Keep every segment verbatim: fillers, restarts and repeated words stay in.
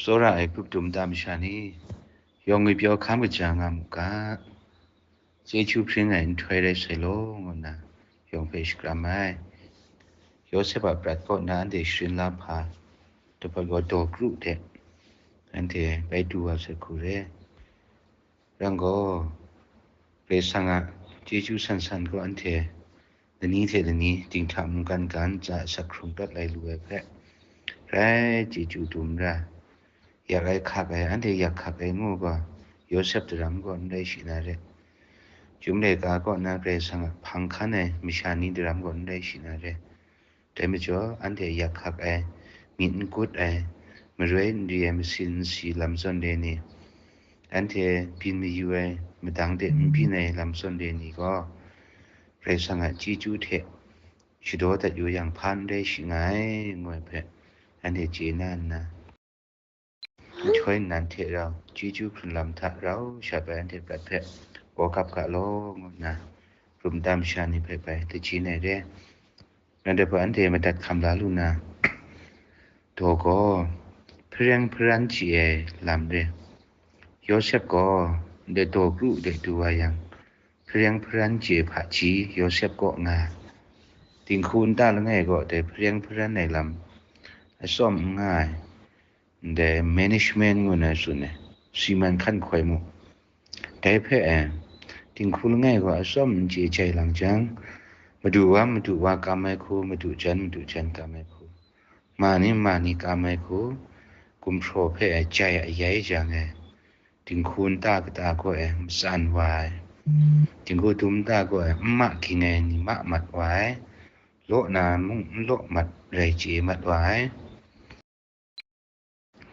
Tsawra ai grup dum ta masha ni, yawng ngwi pyaw hkam kaja nga mu ga, chyeju hpring ai nhtoi rai sai law, ngu nna yawng hpe shakram ai. Yawsep a prat kaw na anhte sharin la hpa, daw hpa gaw daw kru hte anhte bai du wa sai hku re. Rai gaw, Karai Kasang a chyeju san san gaw anhte lani hte lani dinghta mungkan ga ntsa asak hkrung dat lai lu ai hpe, rai chyeju dum ra, yak ai hkak ai, anhte yak hkak ai ngu gaw, Yawsep daram gaw n rai shi na re. Chyum laika kaw na Karai Kasang a hpang hkan ai masha ni daram gaw n rai shi na re. Dai majaw, anhte yak hkak ai, myit n kut ai, maroi n ri ai masin n si lam zawn re ni, anhte byin mayu ai, madang de n byin ai lam zawn re ni gaw, Karai Kasang a chyeju hte shadaw dat yu yang hpa n rai shi nga ai, ngu ai hpe, anhte chye na nna, nhtoi nnan hte rau, chyeju hkrun lam hta rau sha bai anhte prat hpe gawgap ga law, ngu nna, rum tam sha ni hpe bai lachin ai re. Nang dai hpe anhte madat hkam la lu na, daw gaw hpareng hparan chye ai lam re. Yawsep gaw ndai daw kru de du wa yang, hpareng hparan chye hpaji Yawsep kaw nga ai. Dinghku nta langai gaw dai hpareng hparan ai lam atsawm n nga ai. Ndai management ngu na tsun ai, siman hkan hkoi mu. Dai hpe e, dinghku langai gaw atsawm n chye jai lang jang, madu wa, madu wa kam ai hku, madu jan, madu jan kam ai hku, ma ni, ma ni kam ai hku, gumhpraw hpe e jai ayai jang e, dinghku nta kata gaw e matsan wa ai, dinghku dum nta gaw e n ma ging ai ni ma mat wa ai, law na mung n law mat rai chye mat wa ai.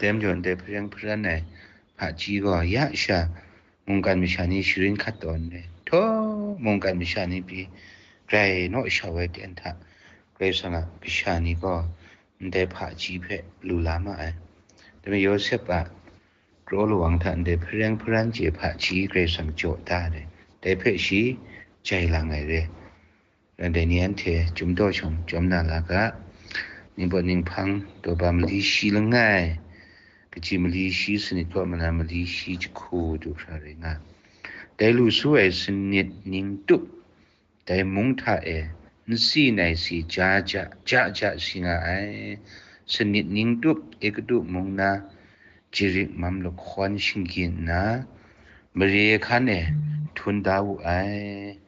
Dai majaw ndai hpareng hparan ai hpaji gaw ya sha mungkan masha ni sharin hkat tawn ai, htaw mungkan masha ni pyi grai naw shau ai ten hta, Karai Kasang a kasha ni gaw ndai hpaji hpe lu la ma ai. Dai majaw Yawsep a kraw lawang hta ndai hpareng hparan chye hpaji Karai Kasang jaw da ai, dai hpe shi jai lang ai re. Dai ni anhte chyum daw shawng chyawm na la ga, ningpawt ninghpang daw ba mali shi langai, kaji mali shi sanit kaw mala mali shi jahku du hkra rai nga. Dai lu su ai sanit ning tup, dai mung hta e nsi nai si ja ja, ja ja si nga ai. Sanit ning tup Egutu mung na jarik mam lahkawn shinggyim nna, mare hkan e htun da wu ai.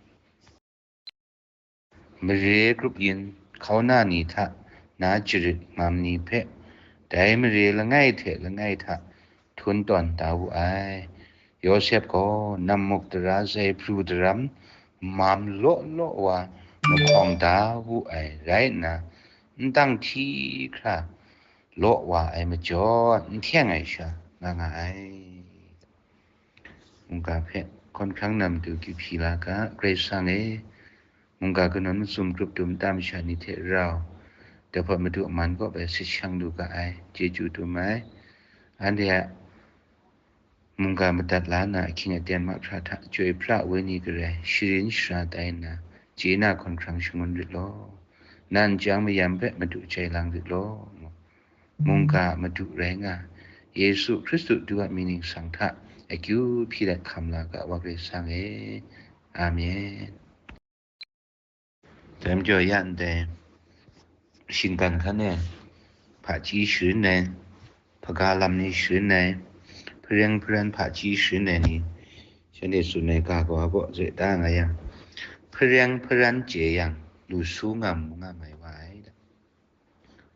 Mare grup yin hkauna ni hta na jarik mam ni hpe, dai mare langai hte langai hta htun tawn da wu ai. Yawsep gaw nammuk dara zaibru daram mam law law wa mahkawng da wu ai rai nna, n dang hti hkra law wa ai majaw, n hkyeng ai sha nga nga ai. Mungga hpe hkawn hkrang na matu kyu hpyi la ga, Karai Kasang e, mungga kanawn mazum grup dum tam sha ni hte rau, dai hpawt Madu a man kaw bai sit shang lu ga ai, chyeju dum ai. Anhte a mungga madat la na ahkying aten mahkra hta, Chyoi pra ai wenyi garai sharin shara tai nna, chye na hkawn hkrang shangun rit law. Nan chyang mayam hpe Madu jai lang rit law. Mungga Madu rai nga, Yesu Hkristu Du a mying ningsang hta akyu hpyi dat hkam la ga, Wa Karai Kasang e. Amen. Dai majaw ya ndai shinggan hkan e hpaji sharin ai, hpaga lam ni sharin ai, hpareng hparan hpaji sharin ai ni, shanhte tsun ai ga kaw a kaw zai da nga yang, hpareng hparan chye yang, lu su nga mu nga mai wa ai.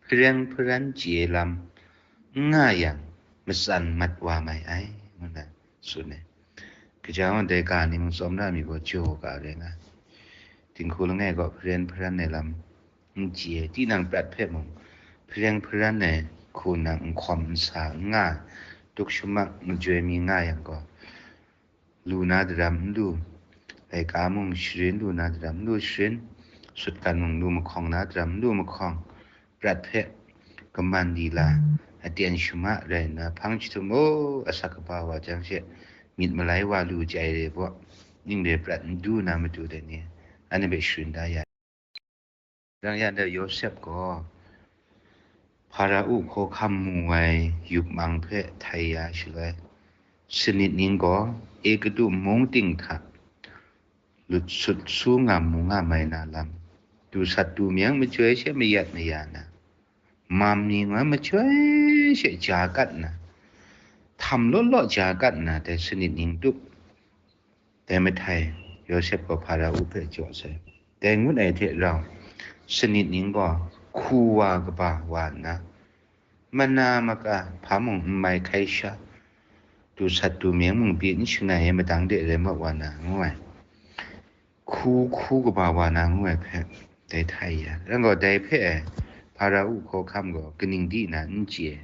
Hpareng hparan chye lam n nga yang, matsan mat wa mai ai, ngu na tsun ai. Kaja mung dai ga ni mung tsawm na mi gaw jaw ga rai nga. Dinghku langai gaw hpareng hparan ai lam n chye, tinang prat hpe mung hpareng hparan ai hku nang n hkawm n sa n nga, tuk shamak majoi mi nga yang gaw, lu na daram n lu, laika mung sharin lu na daram n lu sharin, sutgan mung lu mahkawng na daram n lu mahkawng, prat hpe kaman lila aten shama rai nna, hpang jahtum o asak kaba wa jang she, myit malai wa lu jai re baw, ning re prat n du na matu dai ni, anhte hpe sharin da ya. Dang ya ndai Yawsep gaw Hpara-u hkawhkam mu ai yup mang hpe htai ya shaloi, sanit ning gaw Egutu mung ting hta lut sut su nga mu nga mai na lam, du sat du meng machyoi she mayat maya na, mam ni ngai machyoi she ja kat nna, htam law law ja kat nna, dai sanit ning tup. Dai mahtai, Yawsep gaw Hpara-u hpe jaw sai. Dai ngut ai hte rau, sanit ning gaw hku wa kaba wa nna, mana maka hpa mung n mai hkai sha, du sat du meng mung pyi n shangai ai madang de rai mat wa na, ngu ai. Hku hku kaba wa na ngu ai hpe, dai htai ya. Rai gaw, dai hpe ai Hpara-u hkawhkam gaw kaning di na n chye.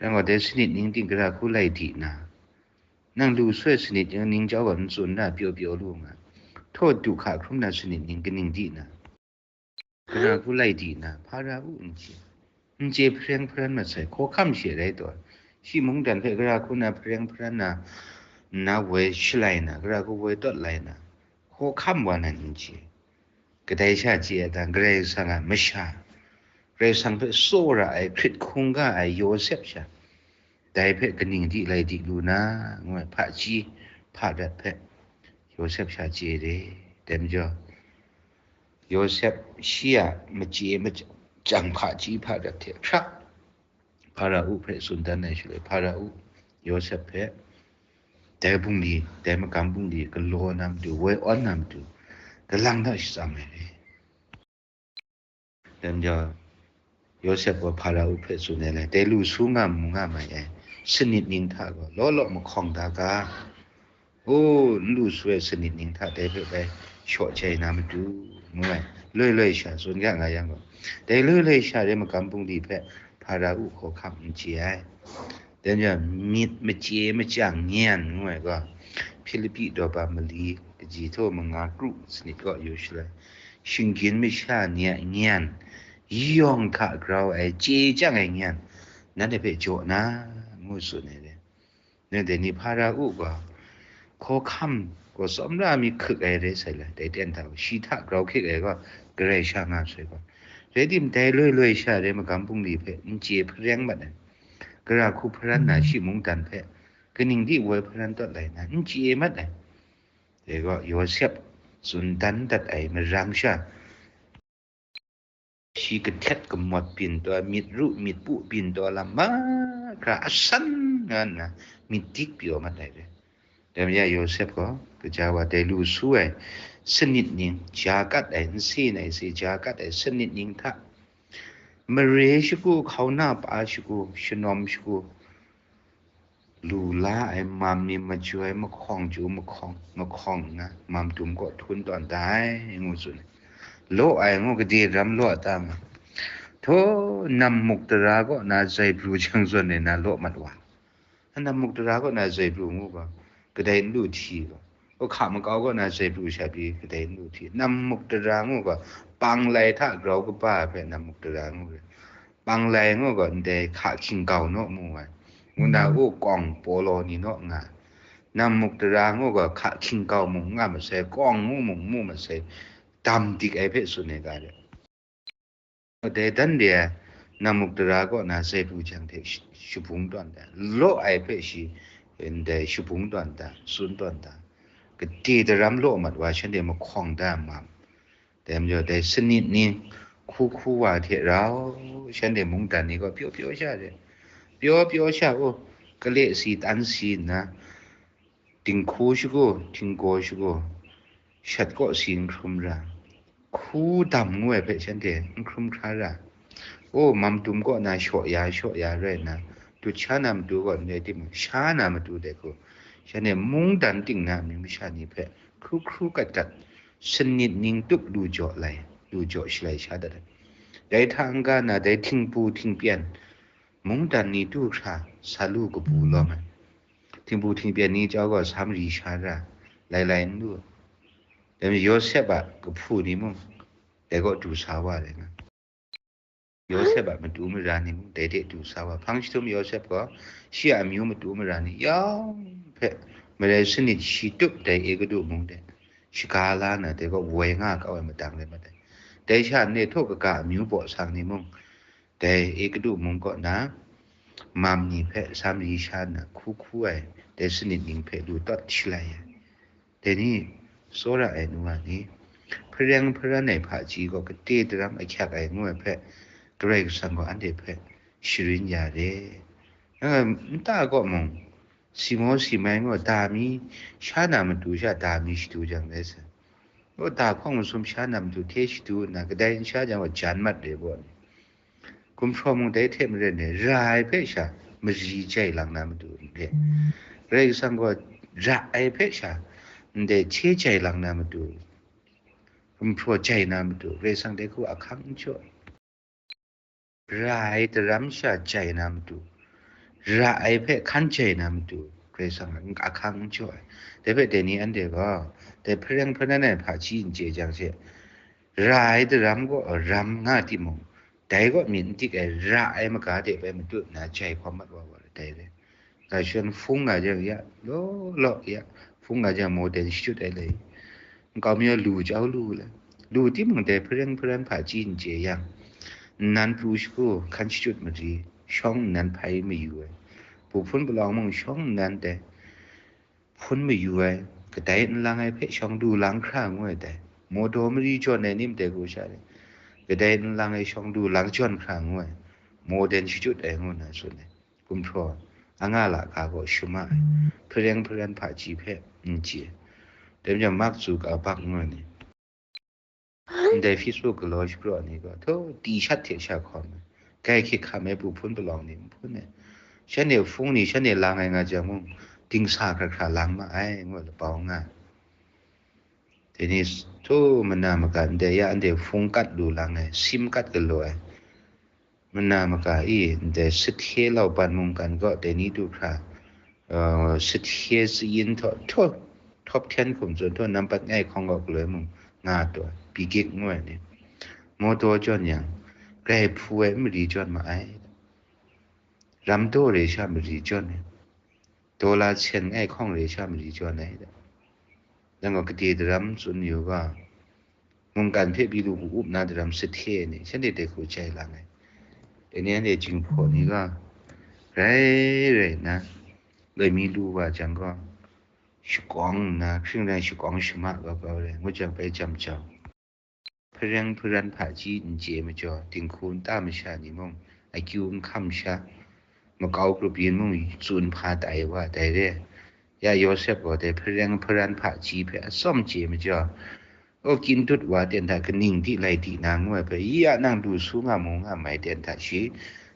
Rai gaw, dai sanit ning ting gara hku lai di na, nang lu soi sanit ning jau gaw n tsun na pyaw pyaw lu nga, htaw du hka hkrum na sanit ning kaning di na, gara hku lai di na, Hpara-u n chye, n chye hpareng hparan masai, hkawhkam she rai taw, shi mungdan hpe gara hku na hpareng hparan na, nna woi shalai na, gara hku woi tawt lai na, hkawhkam wa nan n chye. Kadai sha chye ai dan, Karai Kasang a masha, Karai Kasang hpe tsawra ai, hkrit hkungga ai Yawsep sha, dai hpe kaning di lai di lu na, ngu ai hpaji hparat hpe Yawsep sha chye de. Dai majaw, Yawsep shi a machye machyang hpaji hparat hte hkrak Hpara-u hpe tsun dan ai shaloi, Hpara-u Yawsep hpe dai bungli, dai magam bungli galaw na matu, woi awn na matu, galang hta shatsam ai re. Dai majaw, Yawsep gaw Hpara-u hpe tsun ai le, dai lu su nga mu nga mai ai sanit ning hta gaw law law mahkawng da ga, u, n lu su ai sanit ning hta dai hpe bai shaw jai na matu, ngu ai, loi loi sha tsun ga nga yang gaw, dai loi loi sha re magam bungli hpe Hpara-u hkawhkam n chye ai. Dai majaw, myit machye machyang nyan ngu ai gaw, Hpilipi daw ba mali kaji htaw manga kru sanit kaw yu shaloi, shinggyim masha ni a nyan, yawng hta grau ai chye chyang ai nyan, nanhte hpe jaw na, ngu tsun ai re. Nanhte ni Hpara-u gaw, hkawhkam gaw tsawmra mi hkuk ai re sai la, dai ten hta gaw, shi hta grau hkik ai gaw, Karai sha nga sai gaw. Rai timung, dai loi loi sha re magam bungli hpe n chye hpareng mat ai. Gara hku hparan na shi mungdan hpe, kaning di woi hparan tawt lai na, n chye mat ai. Dai gaw, Yawsep tsun dan dat ai marang sha, shi kahtet kamawt byin taw, myit ru myit pu byin taw lam mahkra asan nga nna, myit dik pyaw mat ai re. Dai majaw Yawsep gaw, kaja wa dai lu su ai sanit ning, ja kat ai, nsen ai se ja kat ai sanit ning hta, mare shagu, hkauna pa shagu, shanawm shagu, lu la ai mam ni majoi mahkawng chyu mahkawng, mahkawng nna, mam dum kaw htum tawn da ai, ngu tsun ai. Law ai ngu, gade ram law ta ma? Htaw, nam muk tara kaw na zai pru jang zawn e na law mat wa. Nam muk tara kaw na zai pru ngu gaw, kadai n lu hti gaw, hka makau kaw na zai pru sha pyi kadai n lu hti. Nam muk tara ngu gaw, panglai hta grau kaba hpe nam muk tara ngu re. Panglai ngu gaw, ndai hka hkying kau naw mu ai. Ngu na u kawng pawlaw ni naw nga. Nam muk tara ngu gaw, hka hkying kau mung n nga masai, kawng ngu mung mu masai, dam dik ai hpe tsun ai ga re. Dai dan de ai, nam muk tara kaw na zai pru jang hte sh-, shabung tawn da, law ai hpe shi, ndai shabung tawn da, tsun tawn da, gade daram law mat wa shanhte mahkawng da ai mam. Dai majaw, dai sanit ni hku hku wa hte rau, shanhte mungdan ni gaw pyaw pyaw sha re, pyaw pyaw sha u, kale si tan si nna, dinghku shagu, htinggaw shagu, shat kaw si n hkrum ra, hku dam ngu ai hpe shanhte n hkrum hkra ra, o, mam dum kaw na shaw ya, shaw ya rai nna, dut sha na matu gaw n rai timung, sha na matu dai hku, shanhte mungdan ting na amyu masha ni hpe hkru hkru kat kat, sanit ning tup lu jaw lai, lu jaw shalai sha dat ai. Dai hta n-ga na, dai htingbu htingpyan, mungdan ni du hkra sa lu kabu lawm ai. Htingbu htingpyan ni chyawm gaw sa mari sha ra, lai lai n lu. Dai majaw Yawsep a kahpu ni mung, dai kaw du sa wa ai nga. Yawsep a matu mara ni mung, dai de du sa wa. Hpang jahtum Yawsep gaw, shi a amyu matu mara ni yawng hpe, marai sanit shi tup dai Egutu mung de, shaga la na, dai kaw woi nga kau ai madang rai mat ai. Dai sha nhtawk kaga amyu baw sang ni mung, Dai Egutu mung kaw na mam ni hpe sa mari sha nna hku hku ai, dai sanit ning hpe lu tawt shalai ai. Dai ni, tsawra ai nu wa ni, hpareng hparan ai hpaji gaw kate daram ahkyak ai ngu ai hpe, Karai Kasang gaw anhte hpe sharin ya re. Nta kaw mung, si maw si mai ngu, da mi sha na matu sha da mi shadu jang rai sa. Ngu da hkawng masum sha na matu hte shadu nna, kadai n sha jang gaw jan mat re baw ni. Gumhpraw mung dai hte maren e, ra ai hpe sha mari jai lang na matu n re. Karai Kasang gaw ra ai hpe sha ndai hte jai lang na matu, gumhpraw jai na matu, Karai Kasang dai hku ahkang n jaw. Ra ai daram sha jai na matu, ra ai hpe hkan jai na matu, Karai Kasang ahkang n jaw ai. Dai hpe dai ni anhte gaw, dai hpareng hparan ai hpaji n chye jang she, ra ai daram gaw ram nga timung, dai gaw myit n dik ai, ra ai maga de bai matut nna jai hkawm mat wa wa dai re. Ga shon hpung nga jang ya, law law ya, hpung nga jang modern shachyut ai lai. Nkau mi gaw lu jau lu le. Lu timung dai hpareng hparan hpaji n chye yang, nnan pru shagu hkan shachyut mari, shawng nnan hpai mayu ai. Buhpun palawng mung shawng nnan dai hpun mayu ai, kadai nlang ai hpe shawng du lang hkra ngu ai dai. Mawdaw mari jawn ai ni ndai hku sha ni, kadai nlang ai shawng du lang jawn hkra ngu ai, modern shachyut ai ngu na tsun ai. Gumhpraw, anga la ga gaw shama ai, hpareng hparan hpaji hpe n chye. Dai majaw, Mark Zuckerberg ngu ai ni, ndai Facebook galaw shapraw ni gaw, htaw, ti shat hte sha hkawm ai, grai hkyit hkam ai, buhpun palawng ni n hpun ai, shanhte hpung ni shanhte lang ai nga jang mung, dingsa hkra hkra lang ma ai, ngu ai labau nga ai. Dai ni, htaw, mana maga ndai ya, ndai hpung kat lu lang ai, sim kat galaw ai, mana maga e, ndai sahte lauban mungkan gaw dai ni du hkra, uh, sahte tsayin htaw, htaw, top ten hkum tsun htaw, nampat ngai hkawng gaw galoi mung nga taw, bigik ngu ai ni, mawdaw jawn yang, grai hpu ai mari jawn ma ai, ram daw re sha mari jawn ai, daw la sen ngai hkawng re sha mari jawn ai. Nang gaw kade daram tsun yu ga, mungkan hpe byi lu hku up na daram sahte ni, shanhte dai hku jai lang ai. Dai ni anhte Jinghpaw ni gaw, rai rai nna, loi mi lu wa jang gaw, shakawng nna, hkring rai shakawng shama kau kau rai, ngut jang bai jam jau. Hpareng hparan hpaji n chye majaw, dinghku nta masha ni mung akyu n hkam sha, makau grup yin mung tsun hpa tai wa dai re. Ya Yawsep gaw dai hpareng hparan hpaji hpe atsawm chye majaw, o, kyin dut wa ten hta kaning di lai di na ngu ai hpe, ya nang du su nga mu nga mai ten hta shi,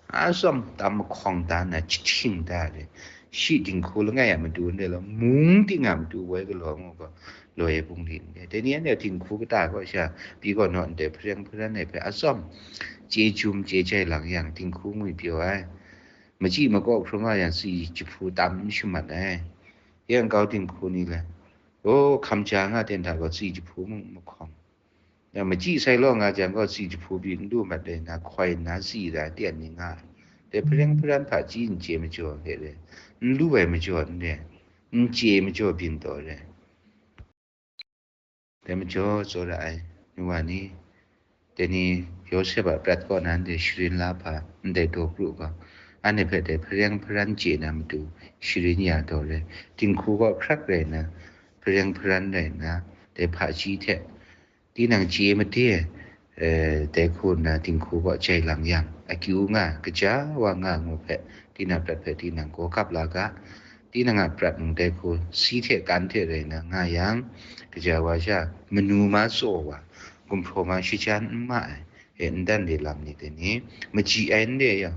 atsawm tam mahkawng da na jahting da re. Shi dinghku langai a matu n re law, mung ting a matu woi galaw ngu gaw, loi ai bungli n re. Dai ni anhte dinghku kata kaw sha, pyi gaw naw ndai hpareng hparan ai hpe atsawm chye jum chye jai lang yang, dinghku ngwi pyaw ai. Machyi makaw hkrum nga yang, tsi jahpu tam n shamat ai. Yang kau dinghku ni le, o, hkam ja nga ten hta gaw, tsi jahpu mung mahkawng. Ya, machyi sai law nga jang gaw, tsi jahpu pyi n lu mat ai na, hkoi nna tsi ra tian ni nga ai. Dai hpareng hparan hpaji n chye majaw hte re, n lu ai majaw n re, n chye majaw byin taw re. Dai majaw tsawra ai, nu wa ni, dai ni Yawsep a prat kaw na ndai sharin la hpa, ndai daw kru gaw, anhte hpe dai hpareng hparan chye na matu sharin ya taw re. Dinghku gaw hkrak rai nna, hpareng hparan rai nna, dai hpaji hte, tinang chye made, eh, dai hku nna dinghku gaw jai lang yang, akyu nga, kaja wa nga ngu hpe, tinang prat hpe tinang gaw kap la ga, tinang a prat mung dai hku si hte kan hte rai nna nga yang, kaja wa sha, manu ma tsaw wa, gumhpraw ma shajan n ma ai, e, n dan re lam ni dai ni, machyi ai n re yang,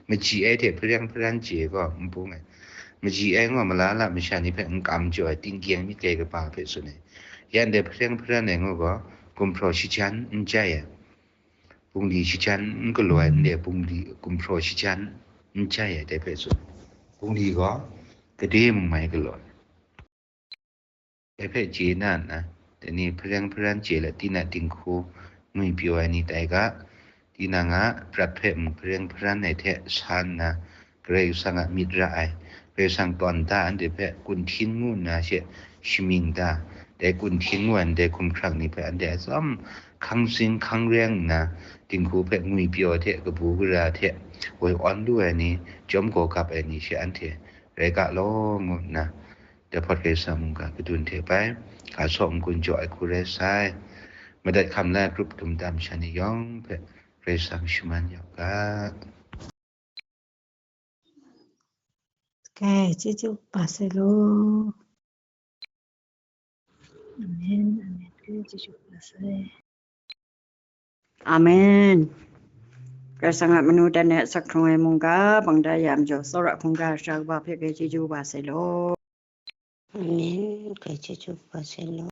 machyi ai hte hpareng hparan chye gaw n bung ai. Machyi ai gaw malala masha ni hpe n kam jaw ai, tingkyeng myit kai kaba hpe tsun ai. Ya ndai hpareng hparan ai ngu gaw, gumhpraw shajan n jai ai, bungli shajan n galaw ai, ndai bungli gumhpraw shajan n jai ai, dai hpe tsun ai. Bungli gaw gade mung mai galaw ai. Dai hpe chye na nna, dai ni hpareng hparan chye let, tinang dinghku ngwi pyaw ai ni tai ga, tinang a prat hpe mung hpareng hparan ai hte sa nna, Karai Kasang a myit ra ai, Karai Kasang tawn da anhte hpe kunhtin ngu nna she shamying da, dai kunhtin ngu ai ndai hkumhkrang ni hpe anhte atsawm hkang zing hkang reng nna, dinghku hpe ngwipyaw hte kabu gara hte woi awn lu ai ni, chyawm gaw gap ai ni she anhte rai ga law, ngu nna, dai hpawt Karai Kasang mungga kadun hte bai, ga saw n-gun jaw ai hku rai sai. Madat hkam la ai grup dum tam sha ni yawng hpe Karai Kasang shaman ya u ga. Kai, chyeju kaba sai law. Amen, amen. Kai, chyeju kaba sai. Amen. Karai Kasang a manu dan e asak hkrung ai mungga, bang da ya majaw, tsawra hkungga sha kaba hpe kai chyeju kaba sai law. Amen. Kai chyeju kaba sai law.